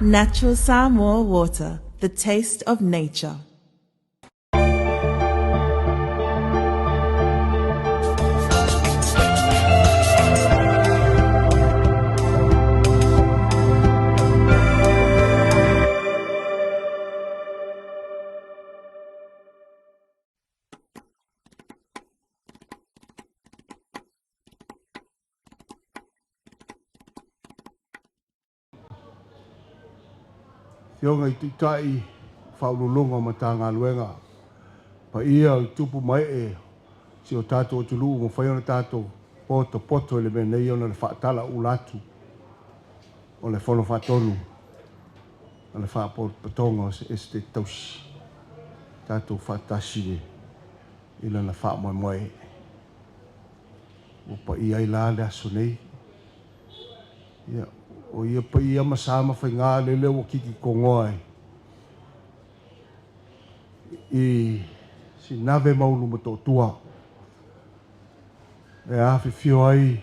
Natural Samoa water, the taste of nature. Afioga i Taitai, Faauluuluga o Matagaluega, paia o tupu ma ee si o tatou atunuu ua mafai ona tatou potopoto i le mea nei ona o le faatalaula atu o le Fono Faatonu o le Faalapotopotoga o se Esetete Tausi, tatou faatasi i lana faamoemoe. Ua paia ai la le aso nei. Ia, o ia paia ma sa ma faiga lele ua kikikogoa i Sinave ma Ulumotootua e afifio ai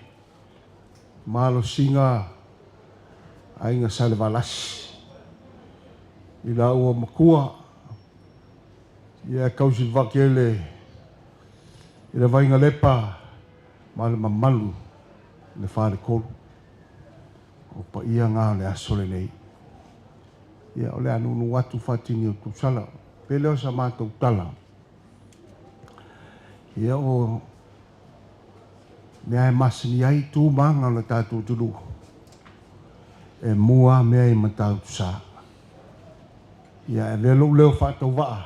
malosiga aiga Salevalasi i laua matua, ia tausi vaatele i le Vainalepa ma le mamalu i le Faletolu. O paia ngā o le aso lenei. Ia, o le a nunu atu whatini o tūsala. Pele o sa mātou tala. Ia, o mea e masani ai tū manga o le tātou tulu. E mua mea i matau sa. Ia, e lea lou leo whaatau waa.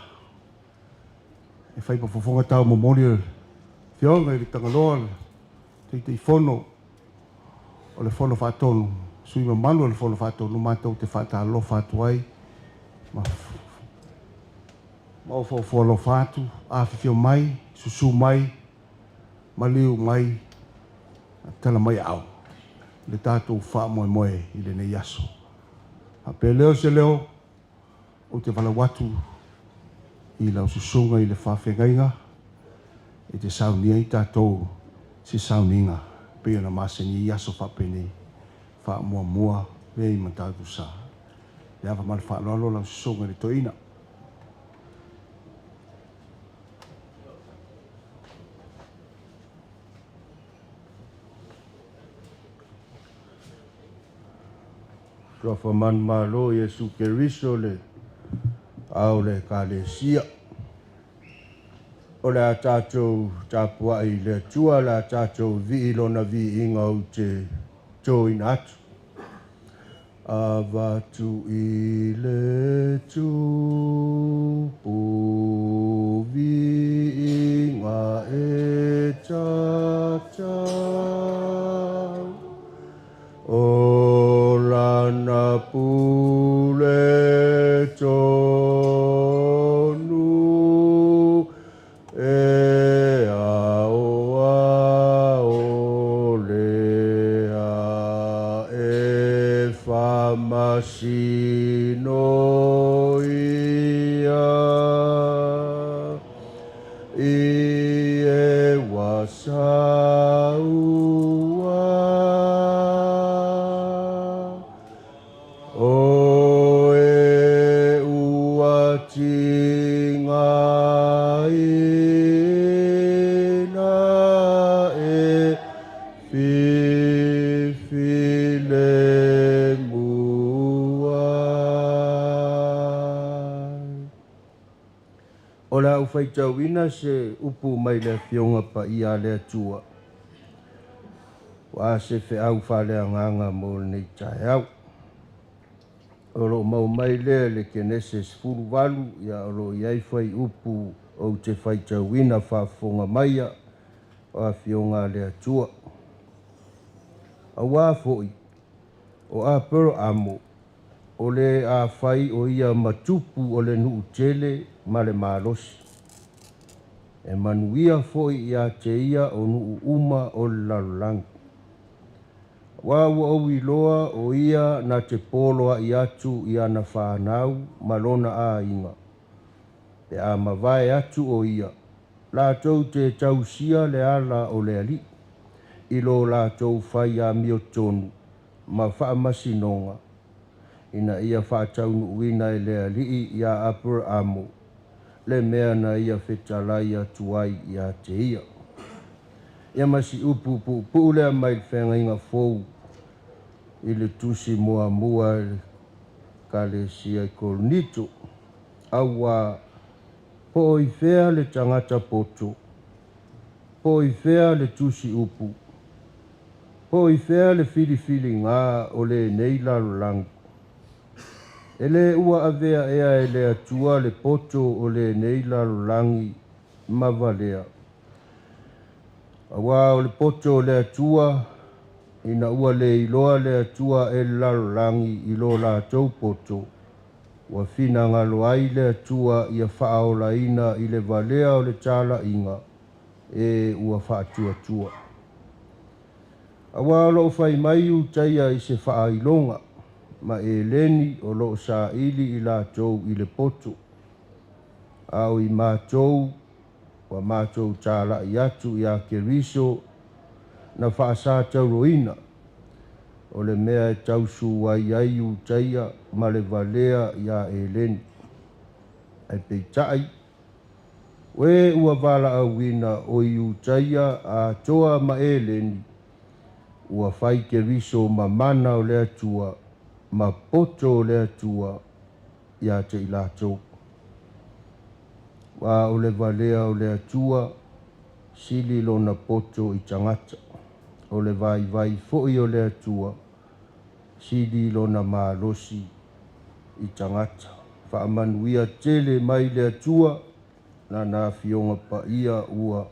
E whai pafofonga tau momoli o fioga i le tangaloa le teitei fono o le Fono Faatonu, sui mamalu o le Fono Faatonu mātou te whaatalofa atu ai ma ofoofo alofa atu, afifio mai, susu mai, maliu mai, tala mai au, le tātou whaamoemoe i lenei aso. A pe leo se leo, o te walau atu i lau susunga i le whawhengaiga, e te saunia i tātou se sauniga, pe ona masani i aso whapene, wha mua mua, me i matautu sa. Le ava ma le whaaloalo lau susunga i le toina. Tuafa manu malo Iesu Keriso le ao le Ekalesia. O le a tātou tapuai i le Atua, le a tātou vii lona viiga ou te tōina atu. Avatu i le tupu viiga e tatau. O lana pule tonu e ao ao lea e whamasino ia i e wasaua. O e ua tinga ina e fifi le mua. O le au whaitauina se upu mai le fionga pa ia le atua. Wa se fe au whale anganga mo nei tae au. O lo mau mai lea le Kenese 18, ia o lo iai whai upu o te whaitauina whaafonga maia o a fionga le atua. Aua foi, o Apero amo, o le a whai o ia matupu o le nuu tele ma le malosi. E manuia foi ia te ia o nuu uma o le lalolagi. Wa ua ou iloa o ia na te polo ai atu i ana whanau ma lona āinga. Pe a mavae atu o ia, lātou te tausia le ala o le ali, i lo lātou whai a mio tonu, ma whaamasinoga. ina ia faataunuuina e le Alii iā Aperamo le mea na ia fetalai atu ai ia te ia. Ia ma si upu puupuu lea mai le Feagaiga Fou i le Tusi Muamua i le Ekalesia i Korinito, Auā, po o i fea le tagata poto, po o i fea le tusi upu, po o i fea le filifiliga o lenei lalolagi? E le ua avea ea e le Atua le poto o lenei lalolagi ma valea? Auā o le poto o le Atua, ina ua le iloa le Atua e le lalolagi i lo latou poto, ua finagalo ai le Atua ia faaolaina i le valea o le talaiga e ua faatuatua. Auā o lo o fai mai Iutaia i se faailoga, ma Eleni o lo o saili i latou i le poto, a o i matou ua matou talai atu iā Keriso na faasatauroina, o le mea e tausu ai ai Iutaia ma le valea iā Eleni. Ae peitai, o e ua valaauina o Iutaia atoa ma Eleni, ua fai Keriso ma mana o le Atua ma poto o le Atua ia te i latou. Aua o le valea o le Atua, sili lona poto i tagata, o le vaivai foi o le Atua, sili lona malosi i tagata. Faamanuia tele mai le Atua Lana Afioga Paia ua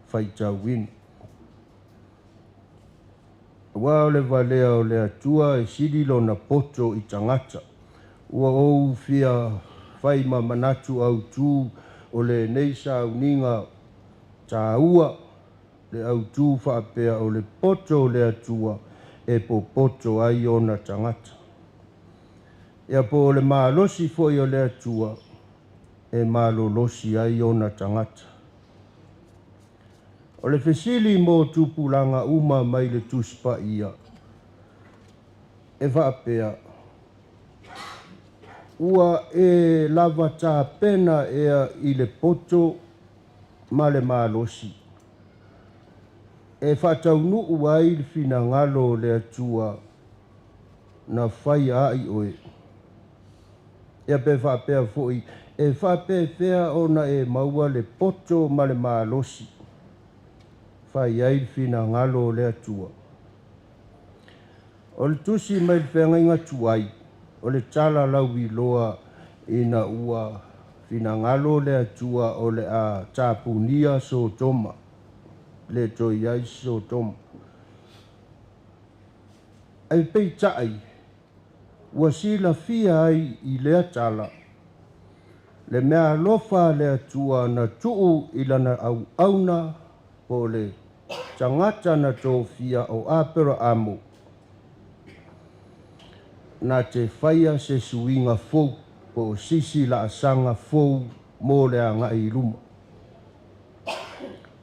faitauina. Aua o le valea o le Atua e sili lona poto i tagata. Ua ou fia fai ma manatu autū o lenei sauniga tāua le autū faapea o le poto o le Atua e popoto ai ona tagata. Ia po o le malosi foi o le Atua e malolosi ai ona tagata. O le fesili mo tupulaga uma mai le Tusi Paia e faapea, Ua e lava tapena ea i le poto ma le malosi e faataunuu ai le finagalo o le Atua na faia ai oe? Ia pe faapea foi, e faapefea ona e maua le poto ma le malosi fai ai le finagalo o le Atua? O le tusi mai le Feagaiga Tuai, o le tala lauiloa ina ua finagalo le Atua o le a tapunia Sotoma, le toe i ai se Sotoma. Ae peitai, ua silafia ai i lea tala, le meaalofa a le Atua na tuu i lana auauna po o le tagata na tofia o Aperaamo, na te faia se suiga fou po o sisi laasaga fou mo le agai i luma.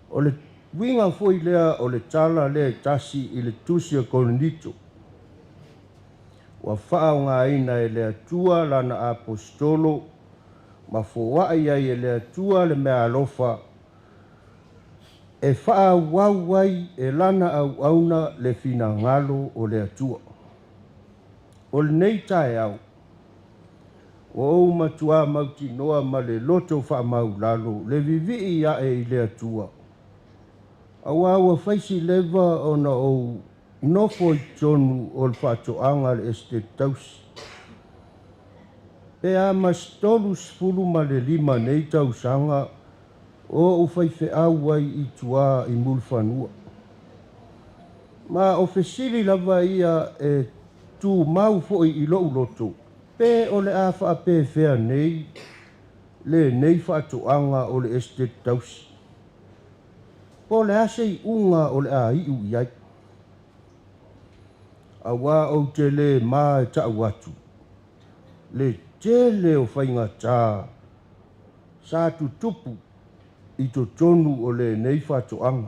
O le uiga foi lea o le tala lea e tasi i le Tusi a Korinito, ua faaaogaina e le Atua lana Aposetolo ma foai ai e le Atua le meaalofa e faaauau ai e lana auauna le finagalo o le Atua. O lenei taeao, ua ou matuā mautinoa ma le loto faamaulalo le vivii ae i le Atua, auā ua fai si leva ona ou nofo i totonu o le faatoaga a le Esetete Tausi. Pe a ma se 35 nei tausaga o ou faifeau ai i tuā i Mulifanua. Ma o fesili lava ia e tumau foi i lou loto, pe o le a faapefea nei lenei faatoaga o le Esetete Tausi? Po o le a se iuga o le a iu i ai? Auā ou te lē mā e ta'u atu, le tele o faigatā sa tutupu i totonu o lenei faatoaga.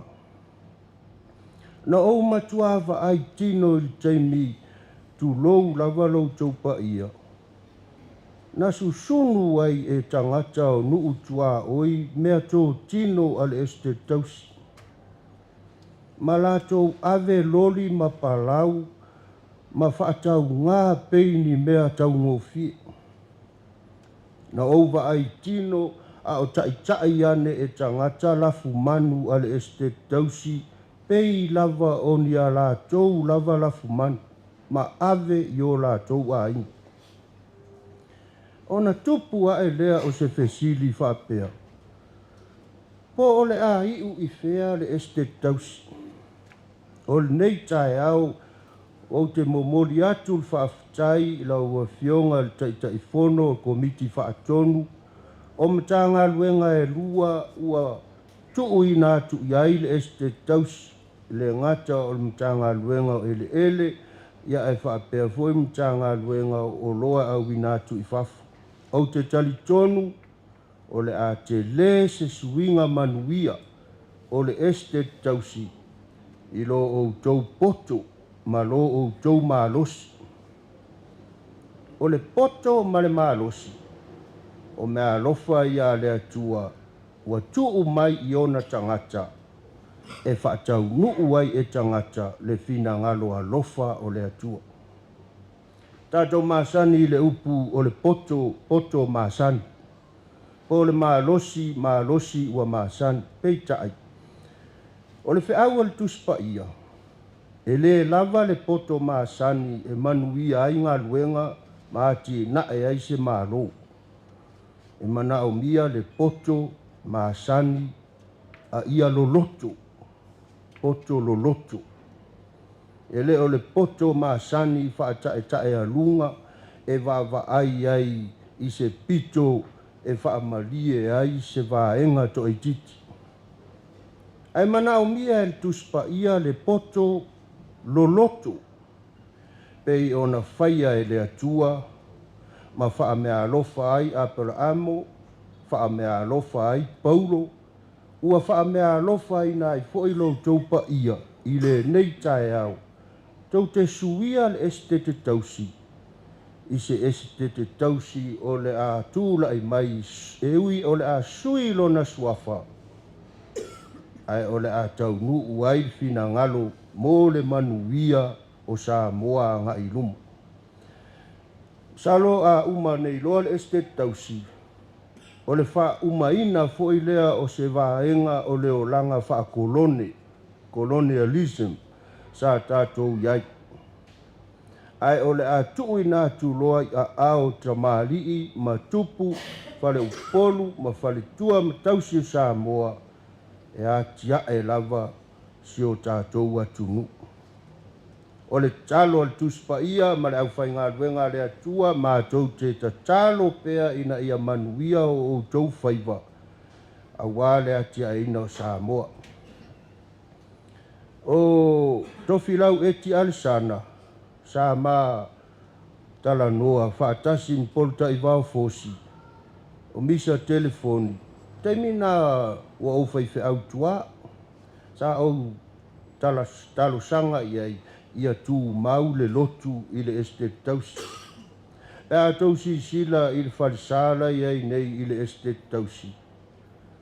Na ou matuā vaai tino i le taimi Tulou lava lo outou paia, na susunu ai e tagata o nuu tuaoi meatotino a le Esetete Tausi, ma latou ave loli ma palau ma faatauga pei ni mea taugofie. Na ou vaai tino a o taitai ane e tagata lafumanu a le Esetete Tausi pei lava o ni a latou lava lafumanu, ma ave i o latou aiga. Ona tupu ae lea o se fesili faapea, Po o le a iu i fea le Esetete Tausi? O lenei taeao ou te momoli atu le faafetai i lau Afioga i le Taitaifono o le Komiti Faatonu o Matagaluega e 2 ua tuuina atu i ai le Esetete Tausi, e le gata o le Matagaluega o Eleele, ia ae faapea foi Matagaluega o Oloa Auina atu i Fafo. Ou te talitonu o le a tele se suiga manuia o le Esetete Tausi i lo outou poto ma lo outou malosi. O le poto ma le malosi, o meaalofa ia a le Atua ua tuu mai i ona tagata e faataunuu ai e tagata le finagalo alofa o le Atua. Tatou masani i le upu o le poto, poto masani, po o le malosi, malosi ua masani. Peitai, o le feau a le Tusi Paia, e lē lava le poto masani e manuia ai galuega ma atinae ai se Malo. E manaomia le poto masani a ia loloto, poto loloto. E le o le poto masani faataetaealuga e vaavaai ai i se pito e faamalie ai se vaega toaitiiti. Ae manaomia e le Tusi Paia le poto loloto pei ona faia e le Atua ma faameaalofa ai Aperaamo, faameaalofa ai Paulo, ua faameaalofaina ai foi lo outou paia i lenei taeao, tou te suia le Esetete Tausi i se Esetete Tausi o le a tulai mai, e ui o le a sui lona suafa, ae o le a taunuu ai le finagalo mo le manuia o Samoa agai i luma. Masalo a uma nei loa le Esetete Tausi, o le faaumaina foi lea o se vaega o le olaga faakolone, colonialism, sa tatou i ai. Ae o le a tuuina atu loa i aao o tamalii ma tupu, faleupolu ma faletua ma tausi o Samoa e atiae lava si o tatou atunuu. O le tatalo a le Tusi Paia ma le aufaigaluega a le Atua, matou te tatalo pea ina ia manuia o outou faiva aua le atiaeina o Samoa. O Tofilau Eti Alesana sa ma talanoa faatasi ma Polataivao Fosi o misa telefoni, taimi na ua ou faifeau tuā, sa ou talosaga i ai ia tumau le lotu i le Esetete Tausi. Pe a outou silasila i le falesa la e i ai nei i le Esetete Tausi,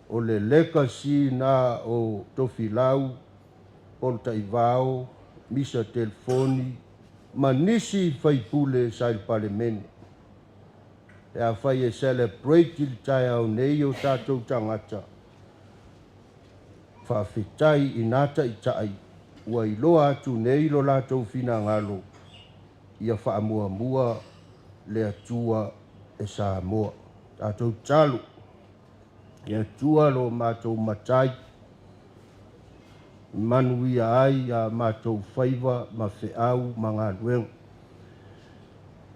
o le legacy na o Tofilau, Polataivao, Misa Telefoni ma nisi faipule sa i le Palemene. Pe afai e celebrate i le taeao nei o tatou tagata, faafetai i nā taitai ua iloa atu nei lo latou finagalo ia faamuamua le Atua e Samoa. Tatou tatalo, le Atua lo matou Matai, e manuia ai a matou faiva ma feau ma galuega.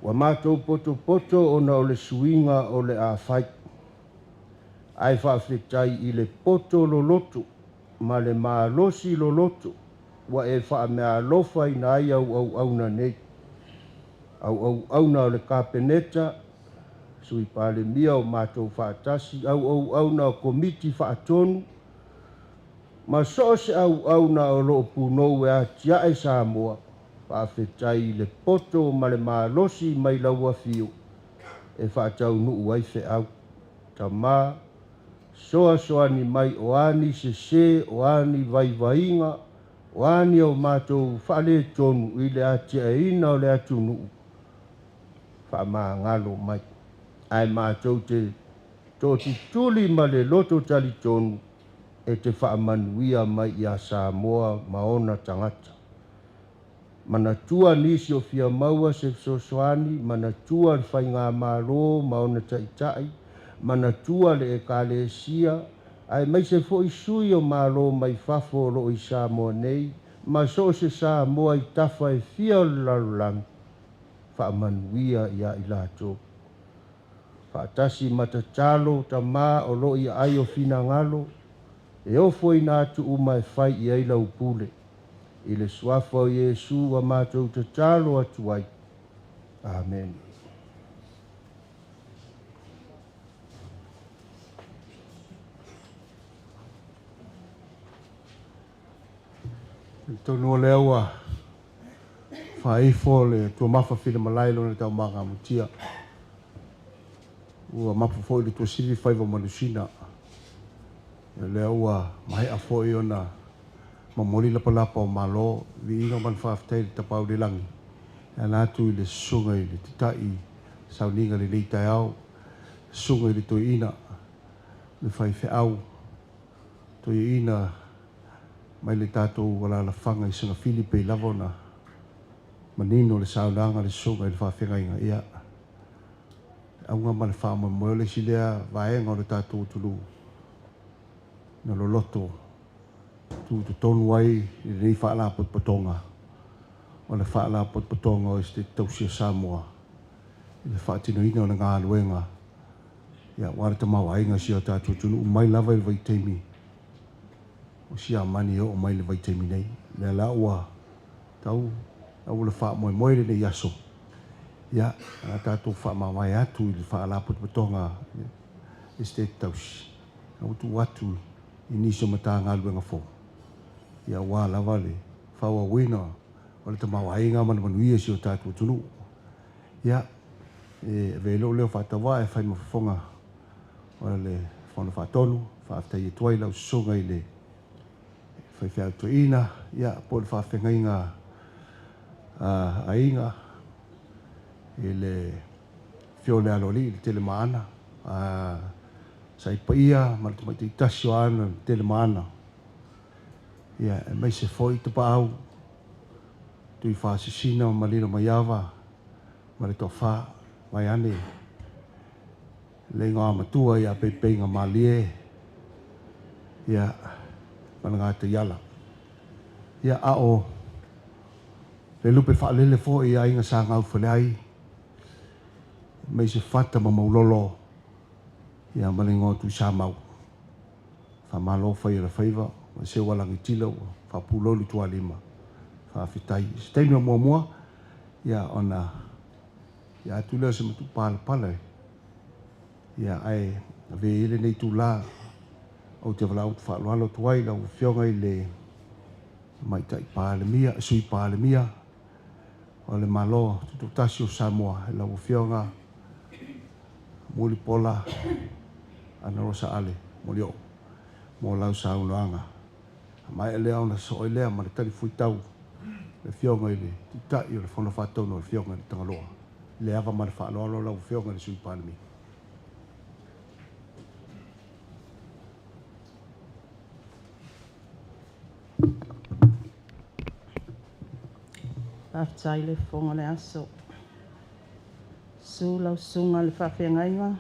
Ua matou potopoto ona o le suiga o le a fai, ae faafetai i le poto loloto ma le malosi loloto ua e faameaalofaina ai au auauna nei, au auauna o le Kapeneta, Sui Palemia o matou faatasi, au auauna o Komiti Faatonu, ma so o se auauna o lo o punou e atiae Samoa. Faafetai i le poto ma le malosi mai lau Afio e faataunuu ai feau. Tama, soasoani mai o a ni sesē, o a ni vaivaiga, o a ni o matou faaletonu i le atiaeina o le atunuu, faamagalo mai. Ae matou te tootutuli ma le loto talitonu e te faamanuia mai ia Samoa ma ona tagata. Manatua nisi o fia maua se fesoasoani, manatua le Faigamalo ma ona taitai, manatua le Ekalesia, aemaise foi sui o Malo mai fafo o loo i Samoa nei, ma so o se Samoa i tafa e fia o le lalolagi, faamanuia ia i latou. Faatasi ma tatalo, Tama o loo i aai o finagalo, e ofoina atu uma e fai i ai lau pule. I le Suafa o Iesu ua matou tatalo atu ai. Amene. Talitonu o lea ua faaifo le tuamafa filimalae i lona taumaga mutia. Ua mapu foi le tuasivi faiva manusina. O lea ua maea foi ona momoli lapalapa o malo, viiga ma le faafetai i le Tapaau i le Lagi, e ala atu i le susuga i le Taitai sauniga lenei taeao, susuga i le Toeaina, le faifeau Toeaina mai le tatou alaalafaga i Sagafili pei lava ona manino le saunoaga a le susuga i le faafeagaiga. Ia, le auga ma le faamoemoe o le isi lea vaega o le tatou atunuu na loloto tutotonu ai i lenei Faalapotopotoga, o le Faalapotopotoga o Esetete Tausi a Samoa i le faatinoina o le galuega aua le tamaoaiga o si o tatou atunuu mai lava i le vaitaimi o Siamani e oo mai i le vaitaimi nei. O lea la ua tau ua le faamoemoe lenei aso, ia, a tatou faamavae atu i le Faalapotopotoga Esetete Tausi, ua tuu atu i nisi o Matagaluega fou, ia aua lava le faaauauina o le tamaoaiga ma le manuia o si o tatou atunuu. Ia, e avea ai lou leo faatauvaa e fai ma fofoga o le Fono Faatonu, faafetai atu ai lau susuga i le faifeau toeaina, ia, po o le faafeagaiga a aiga i le afio o le Aloalii, le Telemaana, Saipaia ma le Tamaitai tasi o Ana le Telemaana, ia, aemaise foi Tapaau, Tuifaasisina ma Lilomaiava ma le Toafa, vaeane le igoa matua ia Peipeiga Malie, ia, ma le Gataiala. Ia, a o le lupe faalele foi i aiga sa gaufale ai, aemaise Fata ma Maulolo, ia, ma le igoa o Tuisamau. Faamalo fai o le faiva, ma seu alagitila ua faapulou le tualima. Faafetai. Se taimi o muamua, ia, ona ia atu lea o se matupalapala, ia, ae ave i lenei tula, ou te valaau faaaloalo atu ai lau Afioga i le Tamaitai Palemia, Sui Palemia o le Malo Tutoatasi o Samoa, lau Afioga Mulipola Anarosa Ale Molioo, mo lau saunoaga. Maea lea ona soo lea ma le talifuaitau le Afioga i le Taitai o le Fono Faatonu, o le Afioga i le Tagaloa. Le ava ma le faaaloalo lau Afioga i le Sui Palemia. Faafetai le fofoga o le aso. Susu lau susuga i le faafeagaiga,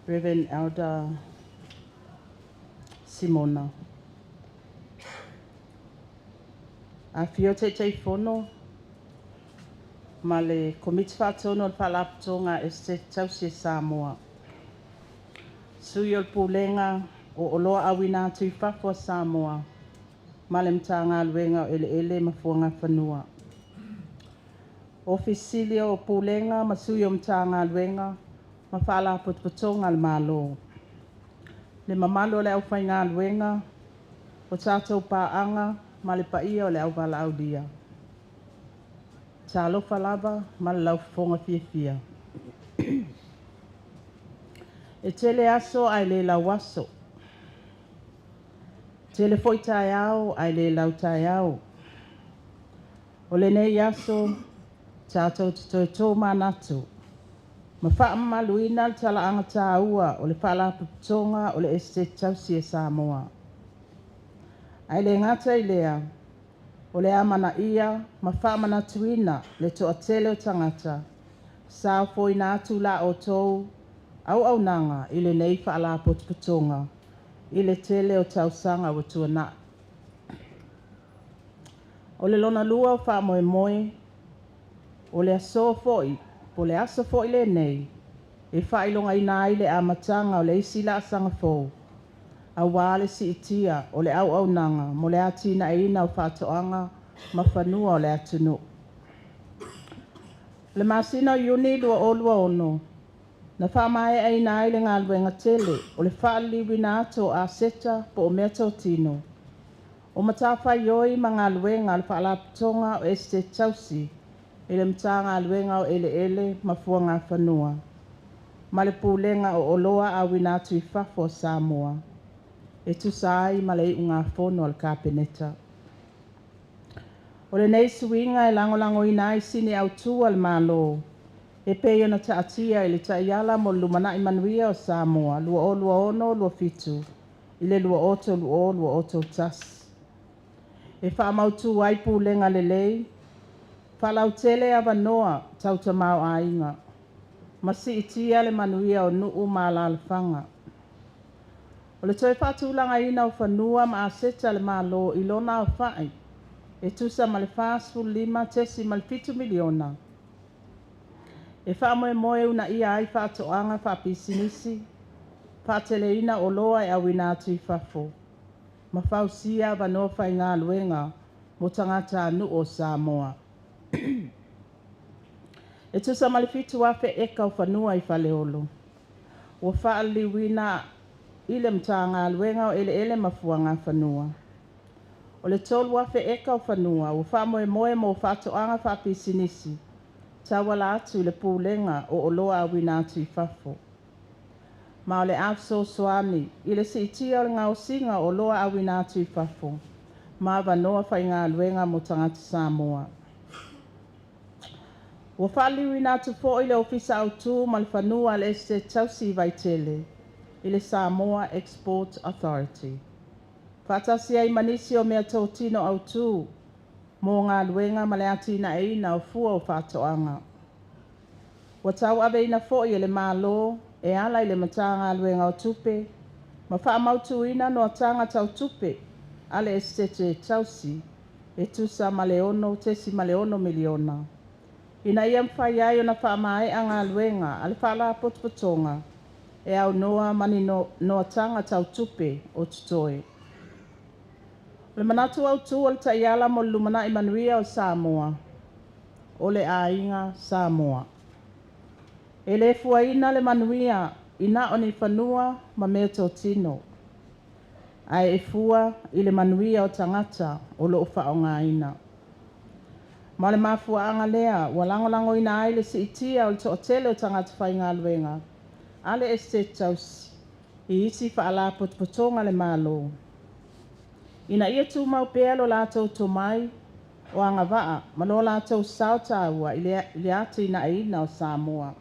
Reverend Elder Simona. Afifio Taitaifono ma le Komiti Faatonu o le Faalapotopotoga Esetete Tausi a Samoa. Sui o le Pulega o Oloa Auina atu i Fafo a Samoa ma le Matagaluega o Eleele ma Fuagafanua. Ofisa Sili o Pulega ma Sui o Matagaluega ma Faalapotopotoga a le Malo. Le mamalu o le aufaigaluega, o tatou paaga ma le paia o le auvalaaulia. Talofa lava ma le laufofoga fiafia. E tele aso ae le lau aso. Tele foi taeao ae le lau taeao. O lenei aso, tatou te toe tomanatu ma faamamaluina le talaaga taua o le Faalapotopotoga o le Esetete Tausi a Samoa. Ae le gata i lea, o le amanaia ma faamanatuina le toatele o tagata sa ofoina atu la outou auaunaga i lenei Faalapotopotoga i le tele o tausaga ua tuanai. O le lona lua o faamoemoe, o le aso foi po o le aso foi lenei e faailogaina ai le amataga o le isi laasaga fou aua le siitia o le auaunaga mo le atinaeina o faatoaga ma fanua o le atunuu. O le masina o Iuni 2026, na faamaeaina ai le galuega tele o le faaliliuina atu o aseta po o meatotino, o matafaioi ma galuega a le Faalapotopotoga o Esetete Tausi i le Matagaluega o Eleele ma Fuagafanua ma le Pulega o Oloa Auina atu i Fafo a Samoa, e tusa ai ma le iugafono a le Kapeneta. O lenei suiga e lagolagoina ai sini autu a le Malo e pei ona taatia i le Taiala mo le Lumanai Manuia o Samoa 2026-2027 i le 2030-2031, e faamautu ai pulega lelei, faalautele avanoa tau tamaoaiga ma siitia le manuia o nuu ma alaalafaga. O le toe faatulagaina o fanua ma aseta a le Malo i lona aofai e tusa ma le $45.7 miliona, e faamoemoe e uunaia ai faatoaga faapisinisi, faateleina oloa e auina atu i fafo ma fausia avanoa faigaluega mo tagatanuu o Samoa. E tusa ma le 7,000 eka o fanua i Faleolo ua faaliliuina i le Matagaluega o Eleele ma Fuagafanua. O le 3,000 eka o fanua ua faamoemoe mo faatoaga faapisinisi tauala atu i le Pulega o Oloa Auina atu i Fafo. Ma o le a fesoasoani i le siitia o le gaosiga o oloa auina atu i fafo ma avanoa faigaluega mo tagata Samoa. Ua faaliliuina atu foi le Ofisa Autu ma le fanua a le Esetete Tausi i Vaitele i le Samoa Export Authority, faatasi ai ma nisi o meatotino autu mo galuega ma le atinaeina o fua o faatoaga. Ua tauaveina foi e le Malo e ala i le Matagaluega o Tupe ma faamautuina noataga tau tupe a le Esetete Tausi e tusa ma le $6.6 miliona, ina ia mafai ai ona faamaea galuega a le Faalapotopotoga e aunoa ma ni noataga tau tupe o totoe. O le manatu autu o le Taiala mo le Lumanai Manuia o Samoa, o le aiga Samoa. E le fuaina le manuia i na o ni fanua ma meatotino, ae fua i le manuia o tagata o lo o faaaogaina. Ma o le mafuaaga lea ua lagolagoina ai le siitia o le toatele o tagata faigaluega a le Esetete Tausi i isi Faalapotopotoga a le Malo, ina ia tumau pea lo latou tomai, o agavaa ma lo latou sao taua i le atinaeina o Samoa.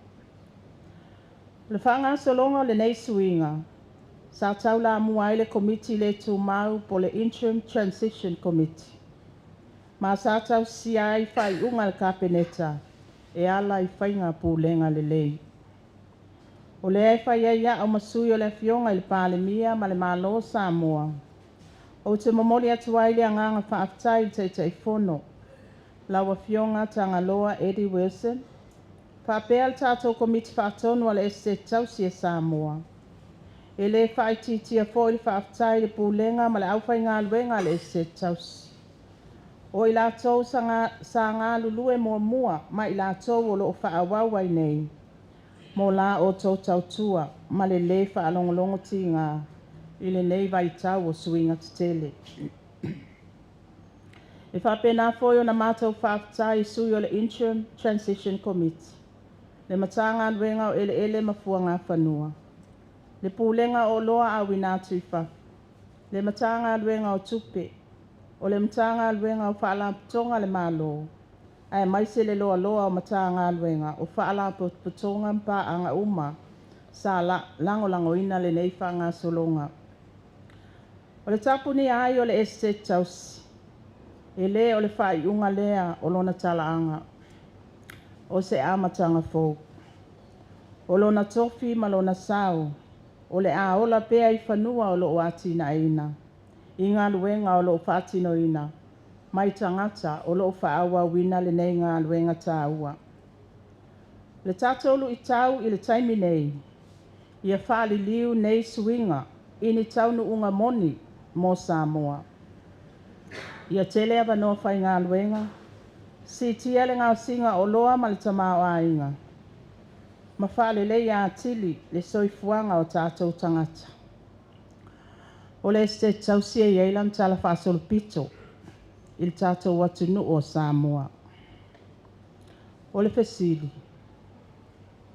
O le faagasologa o lenei suiga, sa taulamua ai le Komiti le Tumau po o le Interim Transition Committee, ma sa tausisia ai faaiuga a le Kapeneta e ala i faiga pulega lelei. O lea e fai ai a'u ma sui o le Afioga i le Palemia ma le Malo o Samoa, ou te momoli atu ai le agaga faafetai i le Taitaifono, lau Afioga Tagaloa Eddie Wilson, faapea le tatou Komiti Faatonu a le Esetete Tausi a Samoa. E le faaitiitia foi le faafetai i le Pulega ma le aufaigaluega a le Esetete Tausi, o i latou sa galulue muamua ma i latou o lo o faaauau ai nei, mo la outou tautua ma le le faalogologotiga i lenei vaitau o suiga tetele. E faapena foi ona matou faafetai i sui o le Interim Transition Committee, le Matagaluega o Eleele ma Fuagafanua, le Pulega o Oloa Auina atu i Fafo, le Matagaluega o Tupe, o le Matagaluega o Faalapotopotoga a le Malo, aemaise le loaloa o Matagaluega o Faalapotopotoga ma paaga uma sa lagolagoina lenei faagasologa. O le tapunia ai o le Esetete Tausi, e le o le faaiuga lea o lona talaaga, o se amataga fou. O lona tofi ma lona sao o le a ola pea i fanua o lo o atinaeina, i galuega o lo o faatinoina mai tagata o lo o faaauauina lenei galuega taua. O le tatou luitau i le taimi nei, ia faaliliu nei suiga i ni taunuuga moni mo Samoa. Ia tele avanoa faigaluega, siitia le gaosiga o oloa ma le tamaoaiga, ma faaleleia atili le soifuaga o tatou tagata. O le Esetete Tausi e i ai lana talafaasolopito i le tatou atunuu o Samoa. O le fesili,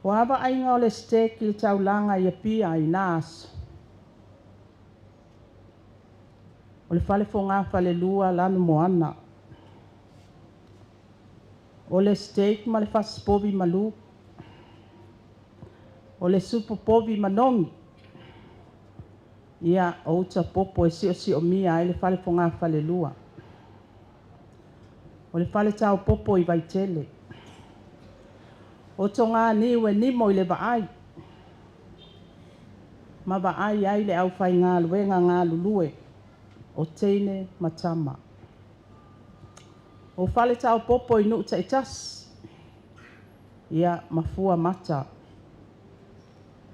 o a vaaiga o le STEC i le taulaga i Apia i na aso? O le fale fogafalelua i Lanumoana. O le STEC ma le fasipovi malu, o le supo povi manogi, ia, o uta popo e siosiomia ai le fale fogafalelua. O le fale taopopo i Vaitele. O toganiu e nimo i le vaai ma vaai ai le aufaigaluega galulue o teine ma tama. O fale taopopo i nuu taitasi, ia, ma fua mata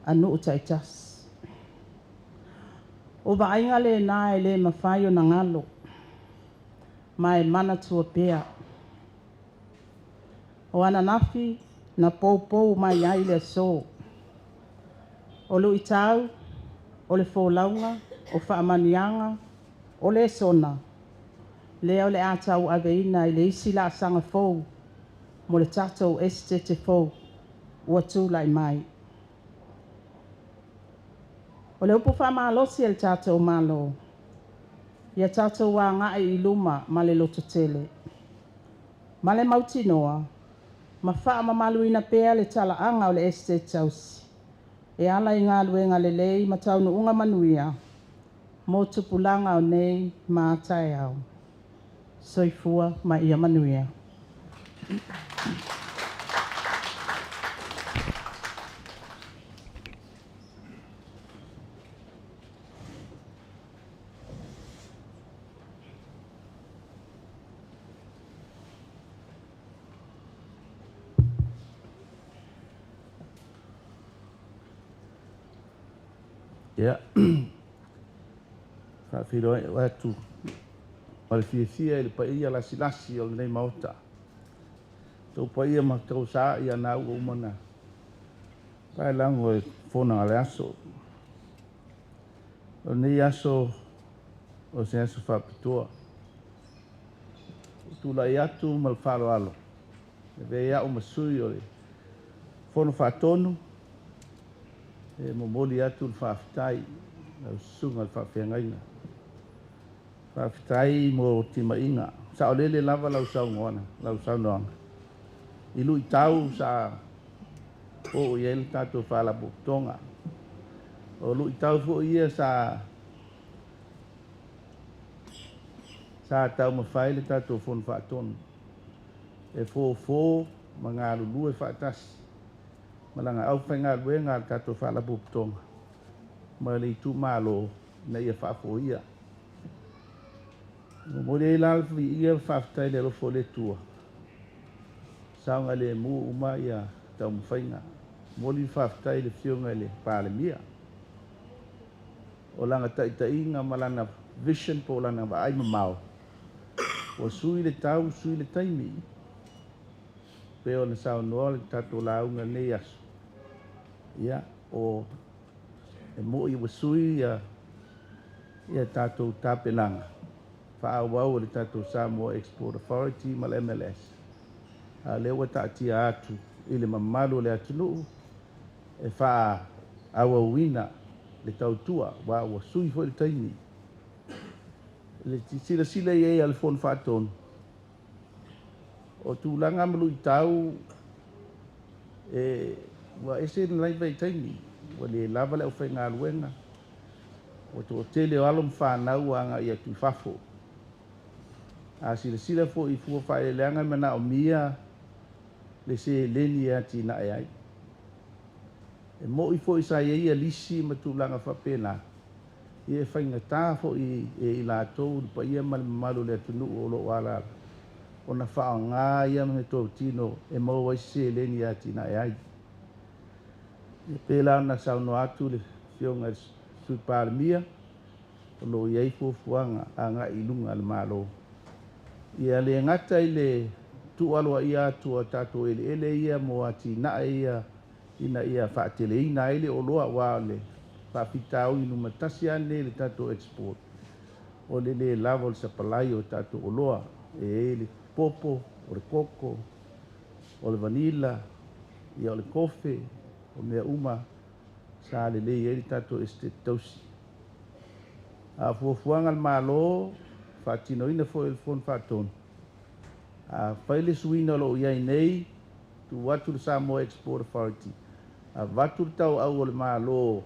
a nuu taitasi. O vaaiga lena e le mafai ona galo, ma e manatua pea. O ananafi na poupou mai ai le aso. O luitau, o le folauga, o faamanuiaga, o lesona, lea o le a tauaveina i le isi laasaga fou mo le tatou Esetete fou ua tulai mai. O le upu faamalosi a le tatou Malo, ia tatou agai i luma ma le lototele, ma le mautinoa ma faamamaluina pea le talaaga o le Esetete Tausi e ala i galuega lelei ma taunuuga manuia mo tupulaga o nei ma a taeao. Soifua ma ia manuia. Ia, faafeiloai atu ma le fiafia i le paia lasilasi o lenei Maota. Outou paia ma tausa ia na ua uma ona paelago e fofoga o le aso. O lenei aso o se aso faapitoa. Ua tulai atu ma le faaaloalo e avea ai au ma sui o le Fono Faatonu e momoli atu le faafetai i lau Susuga i le Faafeagaiga. Faafetai mo timaiga. Saolele lava lau saunoaga i luitau sa oo i ai le tatou Faalapotopotoga. O luitau foi ia sa taumafai le tatou Fono Faatonu e fofo ma galulue faatasi ma lana aufaigaluega a le tatou Faalapotopotoga ma le itumalo ina ia faafoia. E momoli ai la le viia ma le faafetai i le alofa o le Atua, saogalemu uma taumafaiga. E momoli le faafetai i le Afioga i le Palemia, o lana taitaiga ma lana vision po o lana vaai mamao, ua sui le tau sui le taimi, pei ona saunoa le tatou lauga i lenei aso. Ia, o e moi ua sui ia tatou tapenaga, faaauau e le tatou Samoa Export Authority ma le MLS. A o lea ua taatia atu i le mamalu o le atunuu e faaauauina le tautua, aua ua sui foi le taimi. I le silasila i ai a le Fono Faatonu, o tulaga ma luitau e ua ese lenei vaitaimi, ua le lava le aufaigaluega, ua toatele o alo ma fanau ua agai atu i fafo. A silasila foi i fua o faaeleeleaga e manaomia le seleni e atinae ai. E moi foi sa i ai lisi ma tulaga faapena, ia e faigata foi e i latou le paia ma le mamalu o le atunuu o lo o alaala ona faaaoga ia meatotino e maua ai se seleni e atinae ai. E pei la ona saunoa atu le Afioga i le Sui Palemia, o lo o i ai fuafuaga agai i luga a le Malo. Ia le gata i le tuualoaia atu o tatou eleele ia mo atinae ia ina ia faateleina ai le oloa, aua o le faafitauli numatasi lava lenei i le tatou export, o le le lava o le sapalai o tatou oloa, e i ai le popo, o le koko, o le vanilla, ia o le kofe, o mea uma sa lelei ai le tatou Esetete Tausi. A o fuafuaga a le Malo, faatinoina foi e le Fono Faatonu, a fai le suiga o lo o i ai nei, tuu atu le Samoa Export Authority, avatu le tauau o le Malo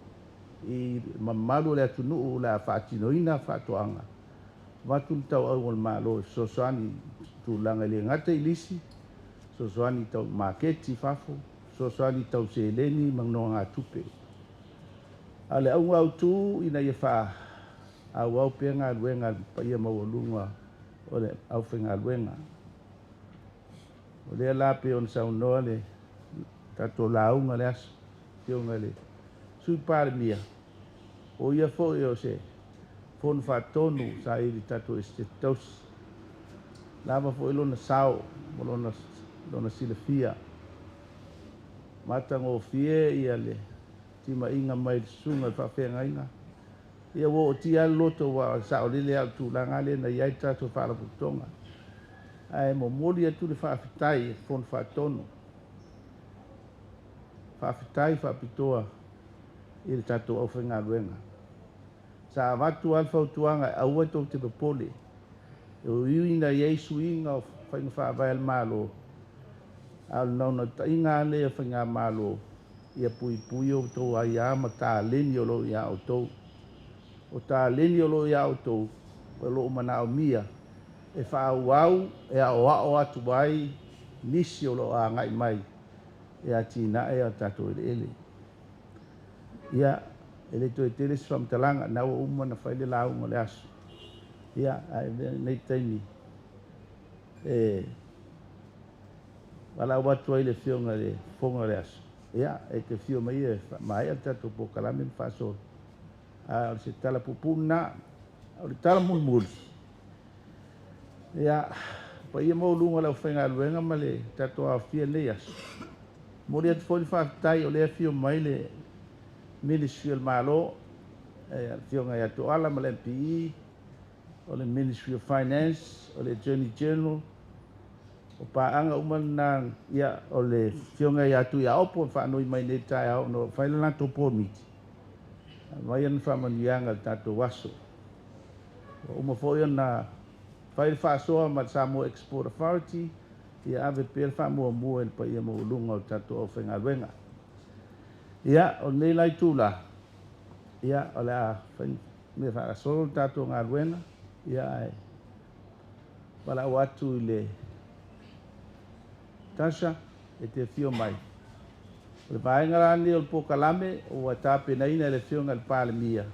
i mamalu o le atunuu o le a faatinoina faatoaga, avatu le tauau o le Malo e fesoasoani i tulaga e le gata i lisi, fesoasoani tau maketi i fafo, fesoasoani tau seleni ma nogatupe. A o le auga autu ina ia faaauau pea galuega a le paia maualuga o le aufaigaluega. O lea la pei ona saunoa le tatou lauga le aso, Afioga i le Sui Palemia, o ia foi o se Fono Faatonu sa i le tatou Esetete Tausi, lava foi lona sao ma lona silafia, matagofie ia le timaiga mai le susuga i le faafeagaiga. Ia ua ootia lava le loto aua o le saolele lava o le tulaga lea na i ai le tatou faalapotopotoga. Ae momoli atu le faafetai i le Fono Faatonu, faafetai faapitoa i le tatou aufaigaluega. Sa avatu lava le fautuaga e aua tou te popole, e ui ina i ai suiga o faiga faavae a le Malo, a o le naunautaiga lava lenei o Faigamalo, ia puipui outou aia ma taleni o lo o ia outou. O taleni o lo o ia outou, o lo o manaomia e faaauau e aoao atu ai nisi o lo o agai mai e atinae o tatou eleele. Ia, e le toe tele se faamatalaga, na ua uma ona fai le lauga o le aso. Ia, ae avea lenei taimi e valaau atu ai le Afioga i le Fofoga o le aso, ia, e te afio mai e faamaea le tatou polokalame ma faasolo. A o se tala puupuu lena. O le tala mulimuli, ia, paia maualuga o le aufaigaluega ma le tatou aofia i lenei aso. Momoli atu foi le faafetai o lea e afio mai le Ministry o le Malo, le Afioga ia Toala ma le MPE, o le Ministry of Finance, o le Attorney General, o paaga uma lena, ia, o le Afioga ia Tuiaopo e faanoi mai nei taeao ona o fai le latou board meeting. Aumai ana faamanuiaga i le tatou aso. Ua uma foi ona fai le faasoa ma le Samoa Export Authority, ia ave pea le faamuamua i le paia maualuga o le tatou aufaigaluega. Ia, o lenei la itula, ia, o le a fai mea faagasolo le tatou galuega, ia, ae valaau atu i le Tasha e te afio mai. O le vaega la lenei o le polokalame ua tapenaina e le Afioga i le Palemia,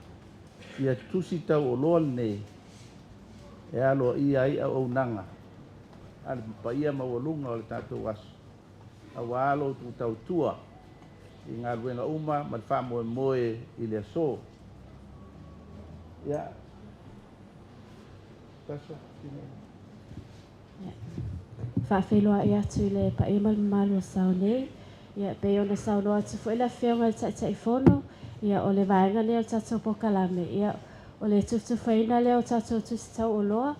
ia tusi tauoloa lenei e aloaia ai auaunaga a le paia maualuga o le tatou aso, aua lo outou tautua i galuega uma ma le faamoemoe i le aso. Ia, Tasha, Faafeiloai atu i le paia ma le mamalu o sao nei. Ia, pei ona saunoa atu foi le Afioga i le Taitaifono, ia, o le vaega lea o le tatou polokalame, ia, o le tufatufaina lea o tatou tusi tauoloa.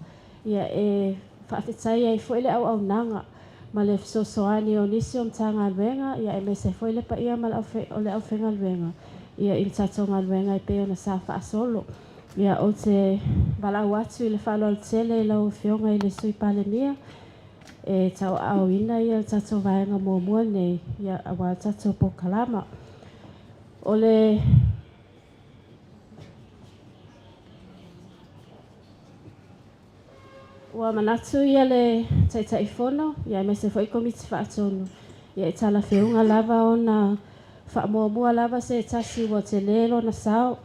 Ia, e faafetai ai foi le auaunaga ma le fesoasoani o nisi o Matagaluega, ia aemaise ai foi le paia ma le o le aufaigaluega, ia i le tatou galuega e pei ona sa faasolo. Ia, ou te valaau atu i le faaaloalo tele i lau Afioga i le Sui Palemia e tauaaoina ia le tatou vaega muamua lenei, ia, aua le tatou polokalama. O le Ua manatu ia le Taitaifono, ia aemaise foi Komiti Faatonu, ia e talafeuga lava ona faamuamua lava se tasi ua tele lona sao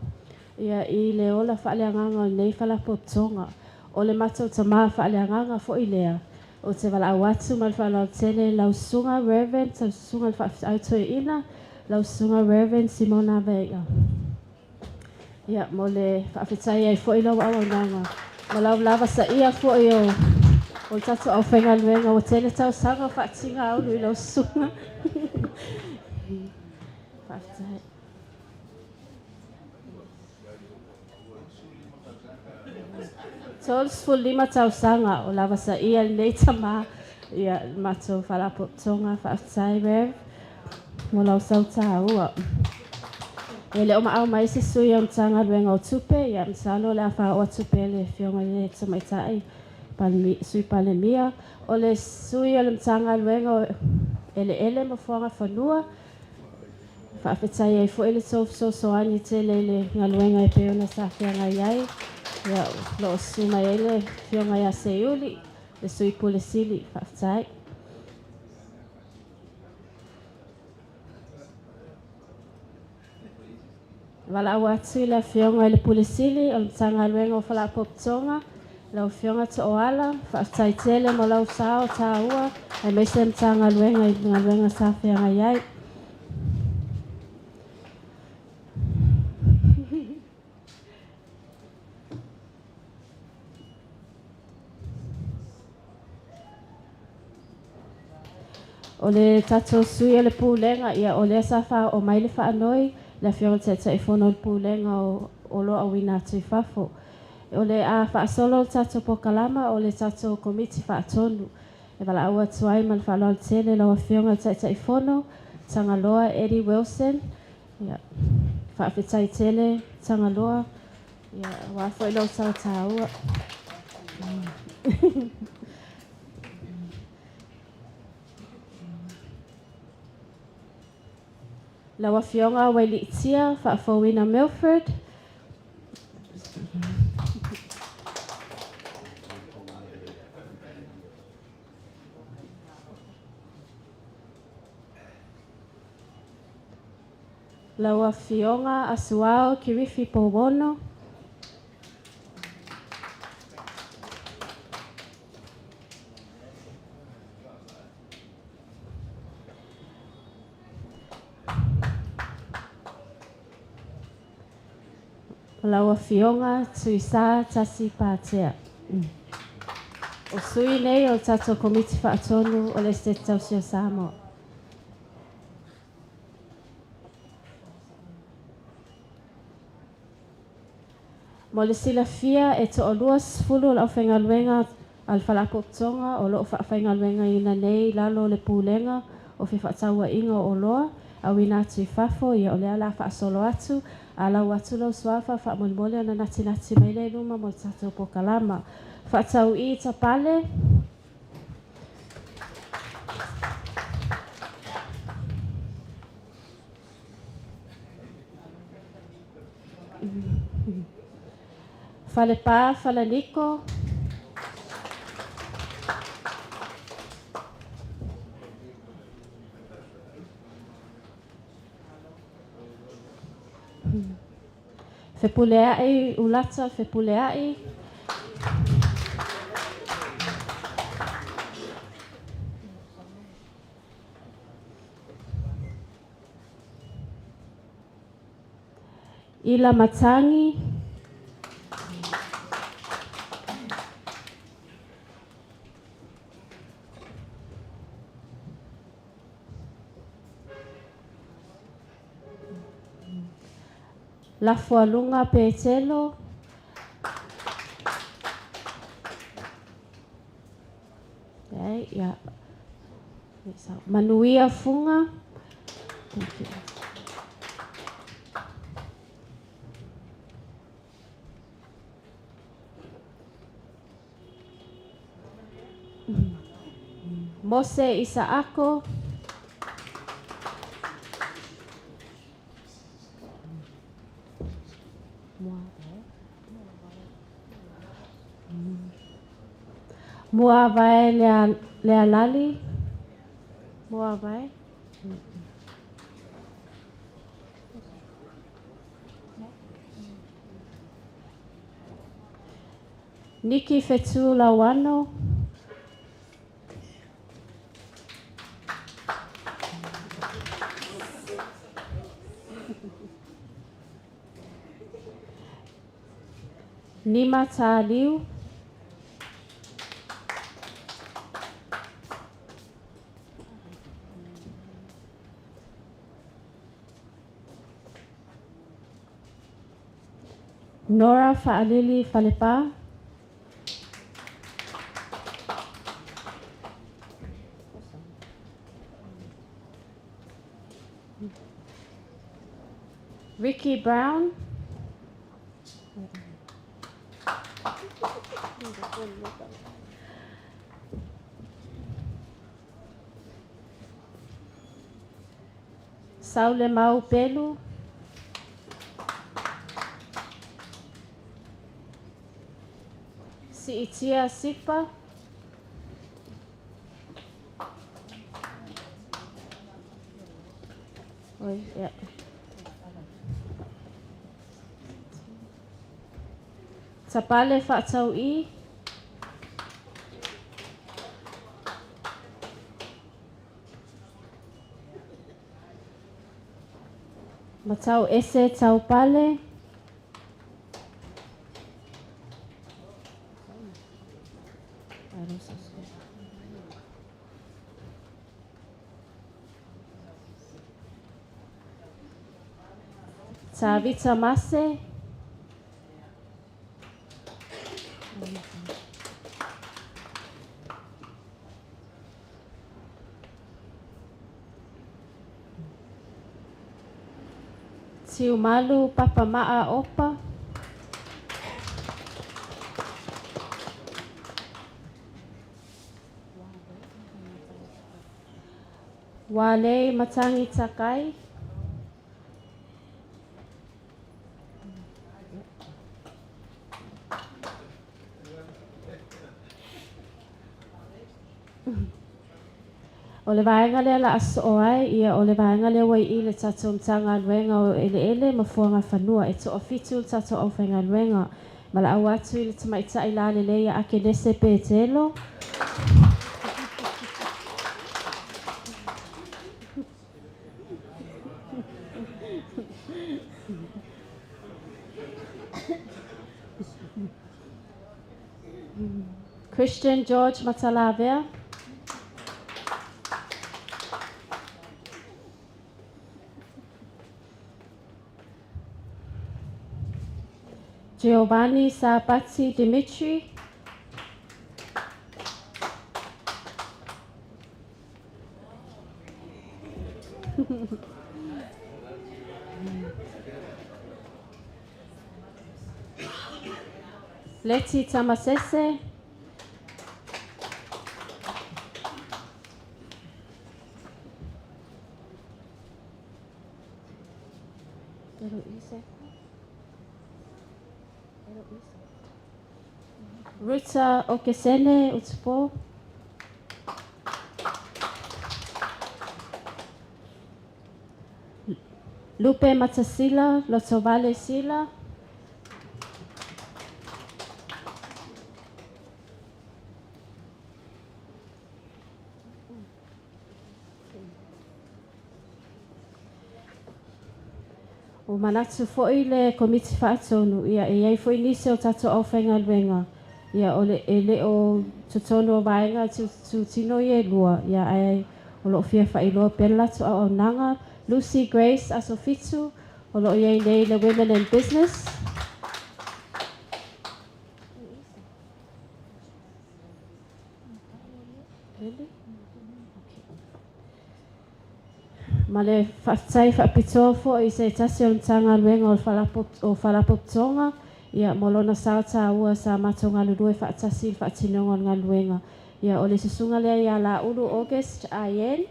ia i le ola faaleagaga o lenei Faalapotopotoga. O le matou tama faaleagaga foi lea, ou te valaau atu ma le faaaloalo tele i lau Susuga Reverend, lau Susuga i le Faafeau Toeaina, lau Susuga Reverend Simona Vai'a. Ia, mo le faafetai ai foi lau auaunaga ma lau lavasaia foi o o le tatou aufaigaluega ua tele tausaga o faatiga aulu i lau susuga. Faafetai. 35 tausaga o lavasaia lenei tama ia le matou Faalapotopotoga. Faafetai, Rev, mo lau sautāua. E le o maau mai se sui o Matagaluega o Tupe, ia masalo o le a faaoo atu pea le Afioga i le Tamaitai Sui Palemia. O le sui o le Matagaluega o Eleele ma Fuagafanua, faafetai ai foi le tou fesoasoani tele i le galuega e pei ona sa feagai ai. Ia, o lo o susu mai ai le Afioga ia Seiuli, le Sui Pule Sili. Faafetai. Valaau atu i le Afioga i le Pule Sili o le Matagaluega o Faalapotopotoga, lau Afioga Tooala, faafetai tele mo lau sao tāua, aemaise le Matagaluega i le galuega sa feagai ai. O le tatou sui o le Pulega, ia o lea sa faaoo mai le faanoi, le Afioga i le Taitaifono o le Pulega o Oloa Auina Atu i Fafo. O le a faasolo le tatou polokalama o le tatou Komiti Faatonu. E valaau atu ai ma le faaaloalo tele lau Afioga i le Taitaifono, Tagaloa Eddie Wilson. Ia, faafetai tele Tagaloa, ia, aua foi lau sao tāua. Lau Afioga Wailiitia Faafouina Milford. Lau Afioga Asuao Kirifi Powono. Lau Afioga Tuisa Tasi Patea. O sui nei o le tatou Komiti Faatonu o le Esetete Tausi o Samoa. Mo le silafia e toa-20 o le aufaigaluega a le Faalapotopotoga o lo o faafaigaluegaina nei i lalo o le Pulega o Fefaatauaiga o Oloa Auina Atu i Fafo, ia o lea o le a faasolo atu, a lau atu lau suafa faamolemole ona natinati mai lea i luma mo le tatou polokalama. Faatau'i Tapale. Falepa Falaniko. Fepuleai Ulata Fepuleai. Ila Matangi. Lafualuga Petelo. ai, ia, Manuia Fuga. Thank you. Mose Isaako. Muavae Lealali. Muavae. Niki Fetu Lawano. Nima Taliu. Nora Fa'alili Falepa. Ricky Brown. Saule Mau Pelu. Si'itia Sipa. Oi, yeah. Tapale Fa'atau'i. Matau Ese Taupale. Tavita Mase. Tiumalu Papama'a Opa. Wale Matangi Takai. O le vaega lea la aso ai, ia o le vaega lea ua i le tatou Matagaluega o Eleele ma Fuagafanua e toafitu le tatou aufaigaluega. Ma laau atu i le tamaitai lalelei ia Akenese Petelo. Christian George Matalavea. Giovanni Sapati Dimitri. Leti Tamasese. Ruta Okesene Utsupo. Lupe Matasila, Lotovale Sila. O manatu fo'i le Komiti Faatonu, ia e iai fo'i nisi o tatou aufaigaluega, ia o le e le o totonu o vaega tutino i e lua, ia ae o loo fia faailoa pea le latou auaunaga. Lucy Grace Asofitu, o loo iai nei le Women in Business. Auliuli. Ma le faafetai faapitoa foi i se tasi o le Matagaluega o Faalapotopotoga ia mo lona sao taua sa matou galulue faatasi i le faatinoga o le galuega. Ia o le susuga lea ia Laulu August Ayen.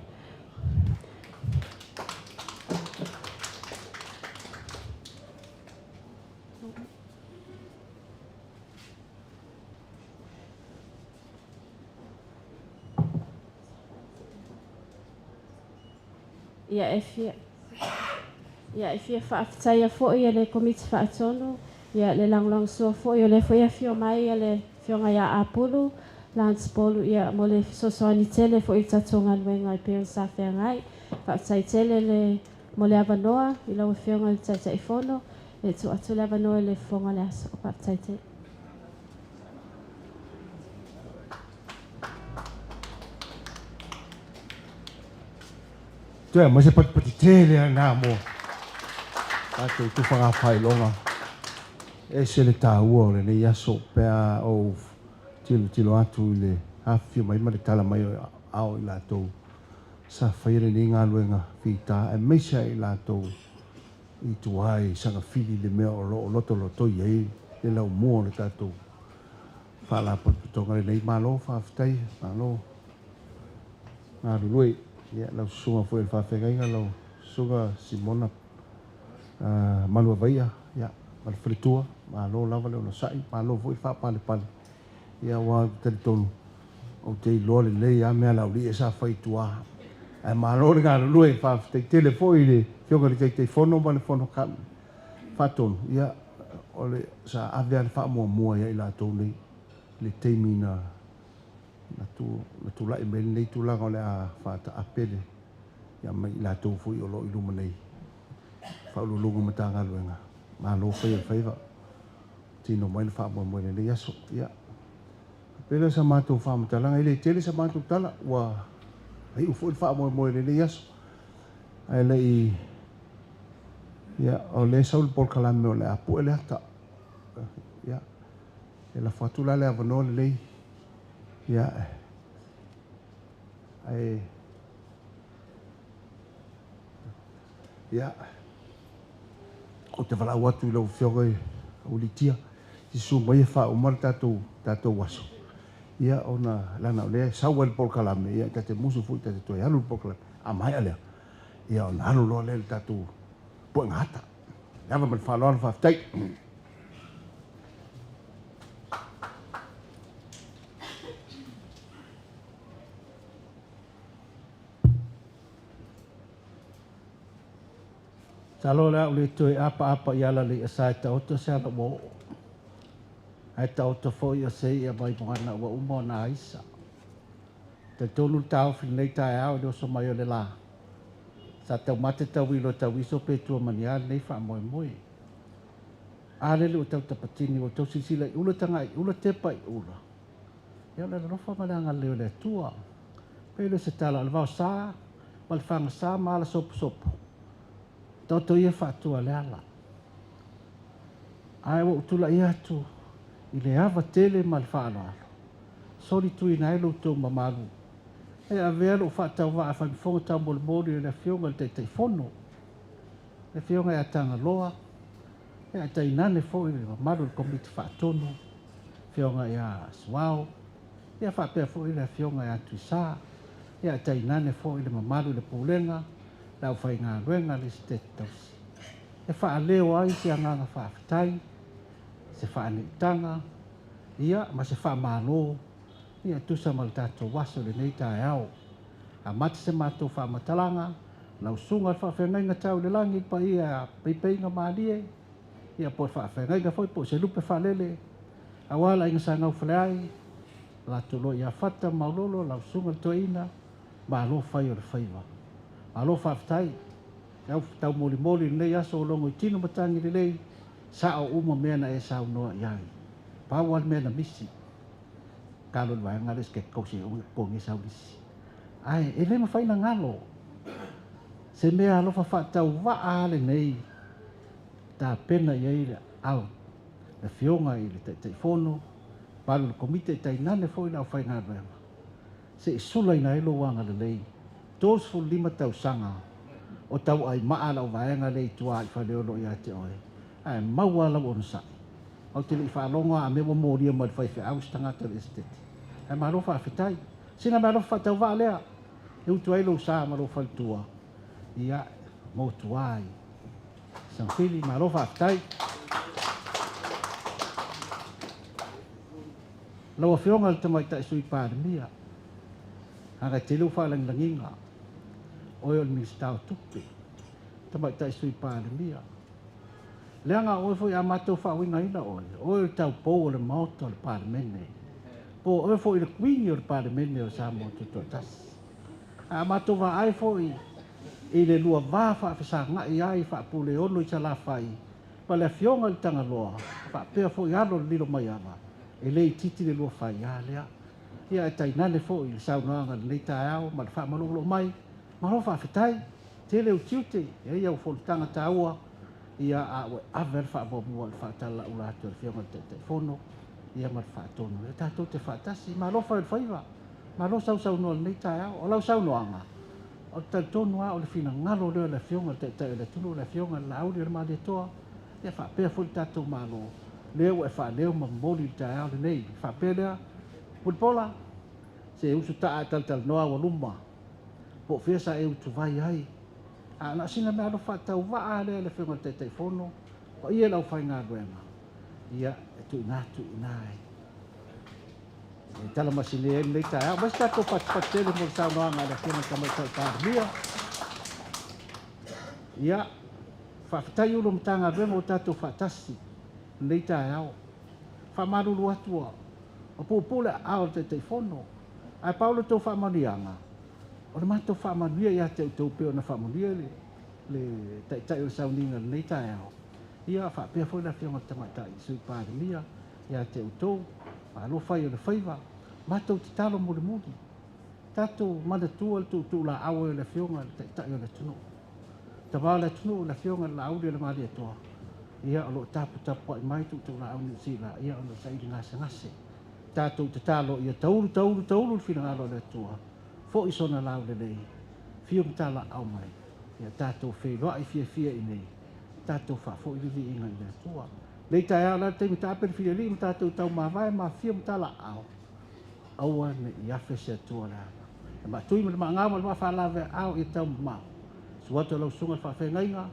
Ia e fia ia e fia faafetaia foi e le Komiti Faatonu ia le lagolagosua foi o lea foi e afio mai le Afioga ia Apulu Lance Polu ia mo le fesoasoani tele foi i le tatou galuega e pei ona sa feagai. Faafetai tele le mo le avanoa i lau Afioga i le Taitaifono e tuu atu le avanoa i le fofoga o le aso. Faafetai tele. Toe ma se patipati tele a nā mo tatou tufaga faailoga. E ese le taua o lenei aso pe a ou tilotilo atu i le afifio mai ma le tala mai o ao i latou sa faia lenei galuega fita, aemaise ai i latou i tua i sagafili le mea o lo o lotolotoi ai le laumua o le tatou Faalapotopotoga lenei. Malo faafetai, malo galulue. Ia, lau susuga foi i le faafeagaiga, lau susuga Simona Maluavaia, ia, ma le faletua, malo lava le onosai, malo foi le faapalepale. Ia, aua ou te talitonu, ou te iloa lelei lava mea laulii sa fai i tua. Ae malo le galulue, faafetai tele foi i le Afioga i le Taitaifono ma le Fono Faatonu, ia, o le, sa ave lava le faamuamua ia i latou nei i le taimi na, na, tu, na tulai mai lenei tulaga o le a faataape le, ia ma i latou foi o lo o i luma nei, Faauluuluga o Matagaluega, malo fai o le faiva, tino mai le faamoemoe i lenei aso. Ia, faapea lea sa matou faamatalaga, e le tele sa matou tala, ua iu foi le faamoemoe i lenei aso. Ae le i, ia, o lea e sau le polokalame o le a pue le ata. Ia, e lafo atu la le avanoa lenei. Ia, ae, ia, ou te valaau atu i lau Afioga i Aualiitia, susu mai e faauma le tatou, tatou aso. Ia, ona, leaga o lea e sau ai le polokalame, ia, ta te musu foi ta te toe alu i le polokalame. A maea lea, ia ona alu loa lea i le tatou puega ata. Le ava ma le faaaloalo, faafetai. Masalo o le a ou le toe apaapa i ala le i'a sa e taoto se ala ua oo, ae taoto foi o se i'a mai moana ua uma ona aisa. Talitonu le taofi i lenei taeao i le oso mai o le lā, sa taumate tauilo e tauiso pe tua ma ni a lenei faamoemoe. A lele ua tau tapatini ua tau silasila i ula tagai i ula tepa i ula. Ia o le alolofa ma le agalelei o le Atua. Pei lea o se tala o le vaosa ma le fagasa ma ala soposopo, taoto ia faatua le ala. Ae ua ou tulai atu i le ava tele ma le faaaloalo, solituina ai lo outou mamalu e avea lou faatauvaa fai-fofoga taumolimoli o le Afioga i le Taitaifono, le Afioga ia Tagaloa, ae tainane foi le mamalu o le Komiti Faatonu, Afioga ia Suao, ia faapea foi le Afioga ia Tuisa, ae tainane foi le mamalu i le Pulega, le aufaigaluega a le Esetete Tausi, e faaleo ai se agaga faafetai, se faaneetaga, ia ma se faamalo, ia e tusa ma le tatou aso i lenei taeao. Amata se matou faamatalaga, lau susuga i le faafeagaiga tau i le lagi, le paia ia Peipeiga Malie, ia po o le faafeagaiga foi po o se lupe faalele, aua le aiga sa Gaufaleai, latou loa ia Fata ma Maulolo, lau susuga i le Toeaina, malo fai o le faiva. Malo faafetai. Au taumolimoli i lenei aso o logo i tino matagi lelei, sao uma mea na e saunoa i ai. Pau lava le mea na misi, talo i le vaega lea se kausi e totogi ai sau lisi. Ae e le mafai ona galo se mea alofa faatauvaa lava lenei tapena i ai le au le Afioga i le Taitaifono, mamalu o le Komiti ae tainane foi le aufaigaluega. Se i sulaina ai lou agalelei, 35 tausaga o tauai maa lau vaega lea i tua i Faleolo ia te oe, ae maua lava lau onosai. Ou te le i faalogo a mea ua molia mai le faifeau se tagata o le Esetete. Ae malo faafetai. Sina meaalofa faatauvaa lea e utu ai lou sa ma lou faletua, ia, motu ai. Sagafili, malo faafetai. Lau Afioga i le Tamaitai Sui Palemia, aga e tele ua faalagilagiga, oe o le Minisita o Tupe, Tamaitai Sui Palemia. Leaga oe foi a matou faauigaina oe, oe o le taupou o le Maota o le Palemene, po o oe foi le Kuini o le Palemene o Samoa Tutoatasi. A matou vaai foi i le lua va faafesagai ai faapuleono i Salafai ma le Afioga i le Tagaloa, faapea foi alo o le Lilomaiava, e le itiiti le lua faiā lea. Ia, ae tainane foi le saunoaga i lenei taeao ma le faamalolo mai, malo faafetai, tele ou tiute, e i ai au fonotaga taua, ia a ua ave le faamuamua i le faatalaula atu a le Afioga i le Taitaifono, ia ma le faatonu. Ia tatou te faatasi, malo fai o le faiva, malo sausaunoa i lenei taeao. O lau saunoaga, o le talitonu lava o le finagalo lea o le Afioga i le Taitai o le atunuu, le Afioga i le Laauli o le Malietoa, ia faapea foi le tatou Malo, lea ua e faaleo ma momoli i le taeao lenei. Faapea lea, Mulipola, se usu taa e talatalanoa ua luma, po o fea sa e utuvai ai. A na o sina meaalofa faatauvaa lea le Afioga i le Taitaifono, paia i le aufaigaluega, ia, e tuuina atu i ina e talamasine ai lenei taeao. Aumai se tatou fatufatu tele mo le saunoaga a le Afioga i le Tamaitai Palemia. Ia, faafetai Ofisa Sili o Matagaluega ua tatou faatasi i lenei taeao. Faamalulu atu ua puupuu le aao o le Taitaifono, ae pau le tou faamanuiaga, o le matou faamanuia ia te outou pei ona faamanuia le Taitai o le sauniga i lenei taeao. Ia faapea foi le Afioga i le Tamaitai Sui Palemia ia te outou, malo fai o le faiva. Matou tatalo mulimuli, tatou manatua le tuutuulaau ai o le Afioga i le Taitai o le atunuu, Tama o le atunuu, le Afioga i le Laauli o le Malietoa, ia o lo o taputapuai mai tuutuulaau Niu Sila, ia ona saili gasegase. Tatou tatalo ia taulu taulu taulu le finagalo o le Atua, foi sona laulelei, fio ma talaaao mai, ia tatou feiloai fiafia i inei, tatou faafoi le viiga i le Atua. Nei taeao la le taimi taape le filialii ma tatou taumavae ma fio ma talaaao, aua ne i afe se Atua le ala. E maatui ma le maagau ma le maafaalavea ia taumamao. Susu atu lau susuga i le faafeagaiga,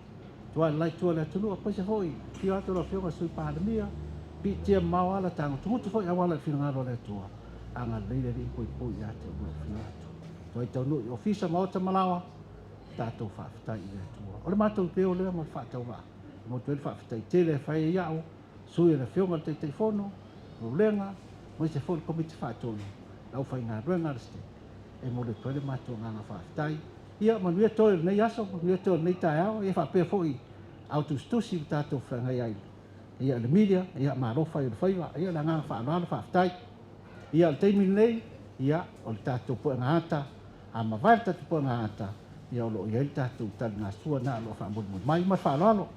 tua i le laitua le atunuu, aemaise foi afio atu lau Afioga i le Sui Palemia, piitia mamao ala, tagutugutu foi auala i le finagalo o le Atua, agalelei le Alii ma puipui ia te oulua e afio atu. Tuai taunuu i ofisa, maota ma laoa, tatou faafetai i le Atua. O le matou peo lea ma le faatauvaa, e motu ai le faafetai tele e fai ai au, sui o le Afioga i le Taitaifono, Pulega, aemaise foi le Komiti Faatonu, le aufaigaluega a le STEC, e momoli atu ai le matou agaga faafetai. Ia manuia toe o lenei aso, manuia toe o lenei taeao, ia faapea foi au tusitusi ua tatou feagai ai. Ia le media, ia malo fai o le faiva, ia le agaga faaaloalo faafetai. Ia o le taimi lenei, ia o le tatou puega ata, a mavae le tatou puega ata, ia o lo o i ai le tatou taligasua na o lo o faamolimoli mai ma le faaaloalo.